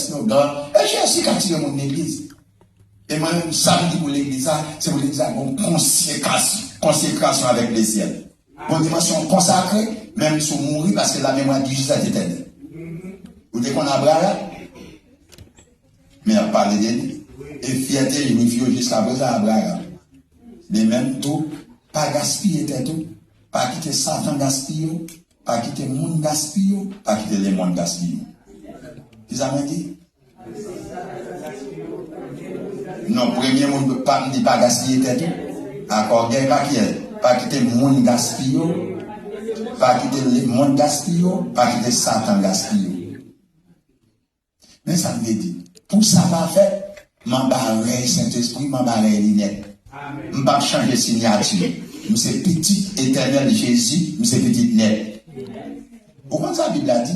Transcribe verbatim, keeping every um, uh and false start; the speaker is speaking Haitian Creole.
slogan, e Jezi ka tire moun legliz. E mwen menm, sa m di pou legliz la, se pou legliz la gen yon konsekrasyon, konsekrasyon avèk lesyèl. Gon dimansyon konsakre, menm si w mouri, paske la mémoire du juste est éternelle. Ou te konn Abraram? Men y ap pale de li. E fyète Jwif yo jiskaprezan Abraram. De menm tou, pa gaspiye tèt ou. Pa kite Satan gaspiye w. Pa kite moun gaspiye w. Pa kite lemonn gaspiye w. Kisa mwen di? Non, premye moun pa m di pa gaspiye tèt ou. Ak ògèy pa kiyès? Pa kite moun gaspiye w. Pa kite lemonn gaspiye w. Pa kite Satan gaspiye w. Men sa m te di. Pou sa pa fèt, m anba rèy Sentespri, m anba rèy li nèt. M p ap chanje siyati. M se pitit etènèl Jezi, m se pitit nèt. Ou konn sa Bib la di?